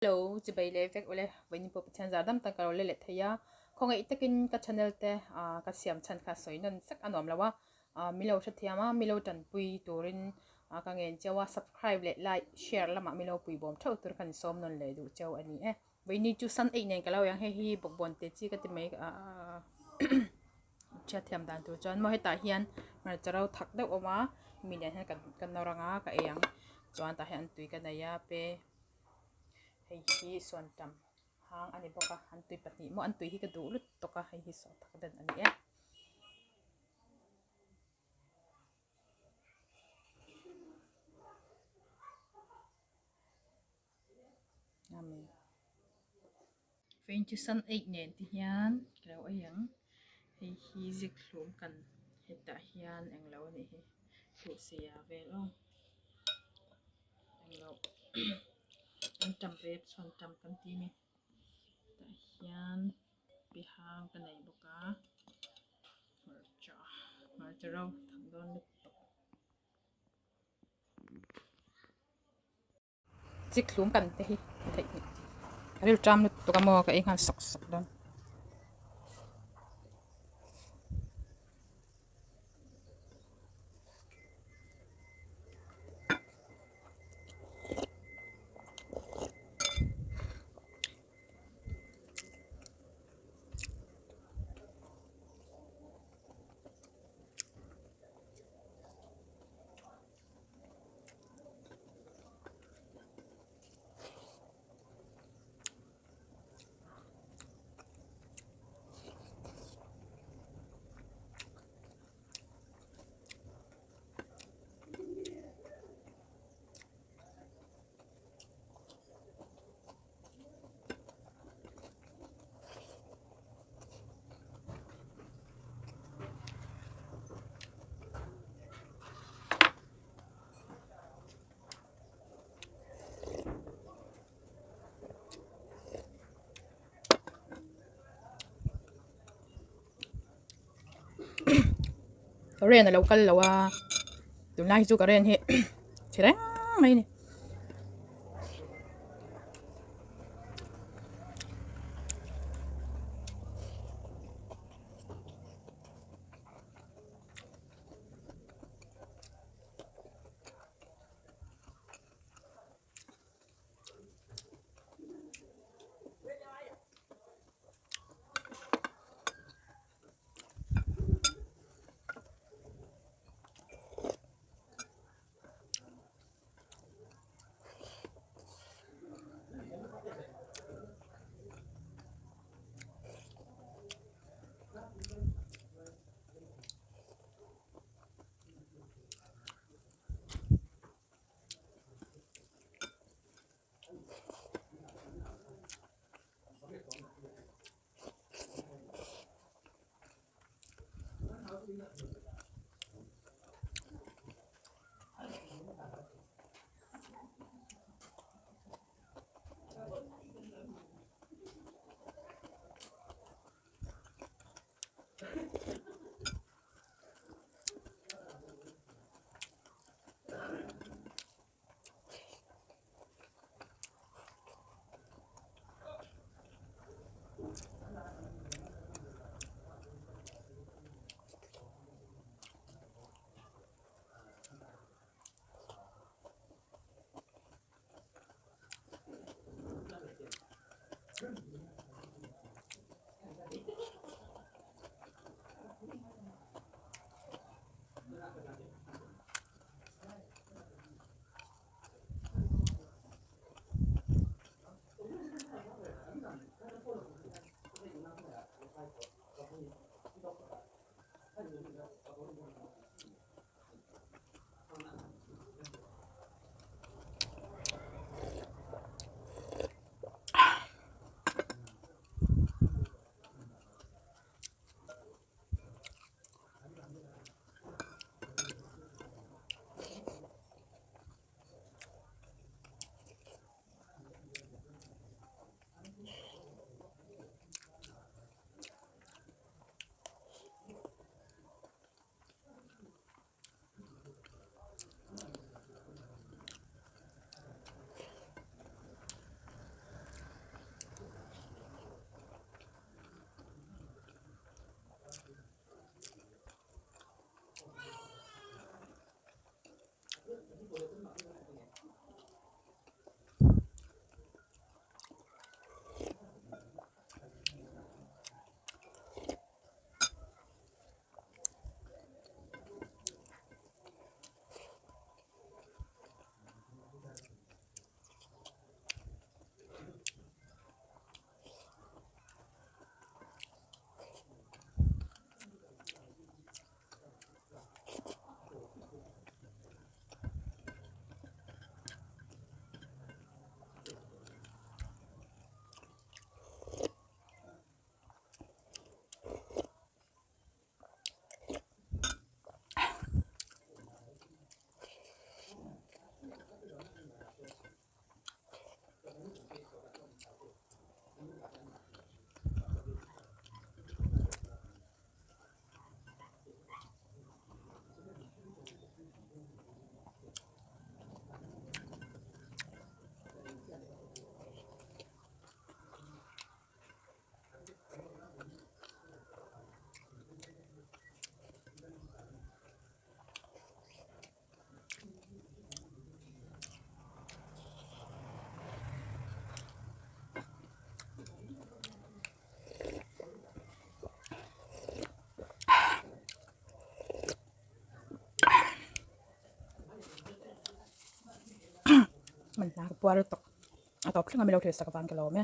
Hello chibai leh vek ule vawiin pawh Pathian zar dam tak ka lo let leh thei a khawngaih takin ka channel te ah ka siam chhan kha sawi nawn sek a nuam lo a ah min lo hrethiam a min lo tanpui turin ah ka ngen cheu a subscribe leh like share lamah min lo pui bawm theuh tur khan sawm nawn leh duh cheu a ni e vawiin ni chu sun eih nen ka lo ang hei hi bawkbawn te chi ka ti mai ah hriatthiam dan tur chuan maw hetah hian hmarcha ro thak deuh a awm a mi nen hian ka nawr ang a ka ei ang chuan tah hian tui ka nei a pe. Hei hi suantam hang a ni bawk a an tui pahnih maw an tui hi ka duh lutuk a hei hi saw tak dan a ni e. Amen. Fenchu san eih nen te hian ka lo ei ang hei hi zikhlum kan hetah hian englo a nih hi hluhsia vel aw englo an tam rep chhuan tam kan ti a ni tah hian pihang ka nei bawk a hmarcha hmarcha ro thak dawn lutuk. Chikhlum kan te hi a theih hnih a ril ṭam lutuk a maw ka ei nghal sawk sawk dawn. Current a lo kal lo a tunlai hi chu current hi chhe reng mai a ni. Hman hna ka puar lutuk a tawp thleng a milo thil sak avang ka lawm e.